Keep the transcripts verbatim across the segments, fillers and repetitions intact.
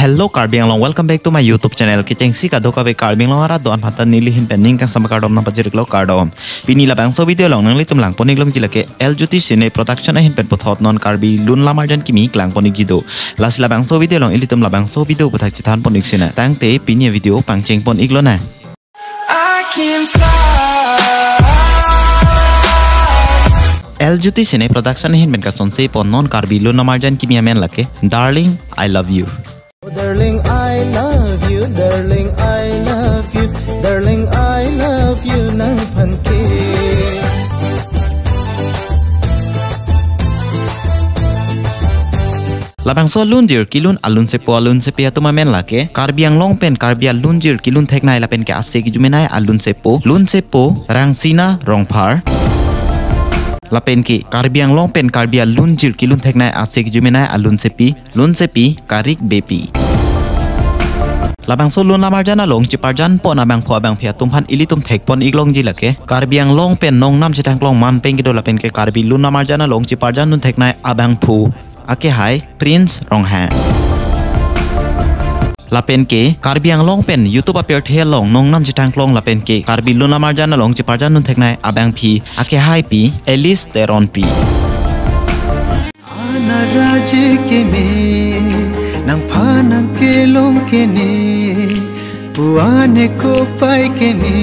Hello Karbi Anglong, welcome back to my YouTube channel. Kechengsi kadokave Karbi Anglong arat do-an aphan ta neli ahin pen ning kangsam kardom nangpachiriklo, kardom. Pini labangso video along nanglitum langpon-ik longji lake L Jyoti Cine Production ahin pen puthot non Karbi Lun Lamarjan kimi klangpon-ikji do. Lasi labangso video along ilitum labangso video aputhak chethanpon-ik sinang. Tangte pini video pangchengpon-ik lonang. I can fly. L Jyoti Cine Production ahin pen kachonsepon non Karbi Lun Lamarjan kimi amen lake Darling, I Love You. Oh, darling, I love you, darling, I love you, darling, I love you, nangphan ke. Labangso alunjir kelun alunsepo alunsepi atum amen lake Karbi Anglong pen Karbi alunjir kelun theknei lapen ke ase kejumenei alunsepo, lunsepo Rangsina Rongphar. Lapen ke Karbi Anglong pen Karbi alunjir kelun theknei ase kejumenei alunsepi, lunsepi Karik Beypi. Labangso Lun Lamarjan along cheparjanpon abangphu abangphi atum aphan ilitum thekpon-ik longji lake Karbi Anglong pen nongnam chethanglong man pen kedo lapen ke Karbi Lun Lamarjan along cheparjandun theknei abangphu akehai Prince Ronghang. Lapen ke Karbi Anglong pen YouTube apirthe along nongnam chethanglong lapen ke Karbi Lun Lamarjan along cheparjandun theknei abangphi akehaipi Alice Teronpi. Ana raje keme, nangphan nangkelong kene, puane kopai keme,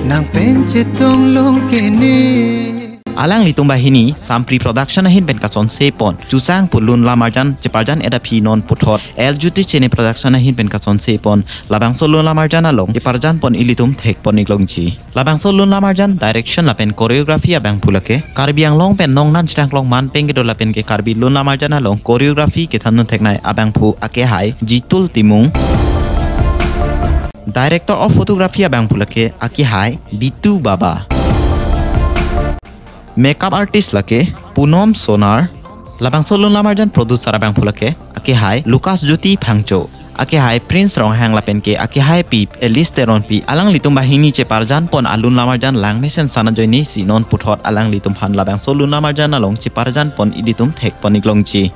nangpen chetong long kene. Alanglitum banghini Sampri Production ahin pen kachonsepon Chusang pu Lun Lamarjan cheparjan-et aphi non puthot L Jyoti Cine Production ahin pen kachonsepon labangso Lun Lamarjan along cheparjanpon ilitum thekpon-ik longji. Labangso Lun Lamarjan direction lapen choreography abangphu lake Karbi Anglong pen nongnam chethanglong man pen kedo lapen ke Karbi Lun Lamarjan along choreography kethandun theknei abangphu akehai Jitul Timung. Director of photography abangphu lake akehai Bitu Baba. Makeup artist lake Punom Sonar. Labangso Lun Lamarjan producer abangphu lake akehai Lucas Jyoti Phangcho, akehai Prince Ronghang lapen ke akehaipi Alice Teronpi. Alanglitum banghini cheparjanpon alun lamarjan langmesen san ajoinesi non puthot alanglitum aphan labangso Lun Lamarjan along cheparjanpon ilitum thekpon-ik longji.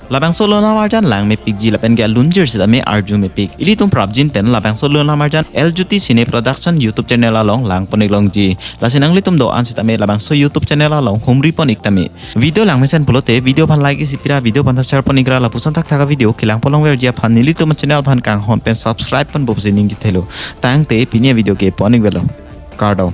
Labangso Lun Lamarjan langmepikji lapen ke alunjir sitame arjumepik. Ilitum prapjin pen labangso Lun Lamarjan L Jyoti Cine Production YouTube channel along langpon-ik longji. Lasi nanglitum do-an sitame labangso YouTube channel along humripon-ik tame. Video langmesen pulote video aphan like isi pira, video aphan ta share pon-ikra, lapuson thakthak avideo kelangpon longverji aphan nelitum channel aphan kanghon pen subscribe ponpo pusi ningjethelo. Tangte pini avideo ke pon-ik velo. Kardom.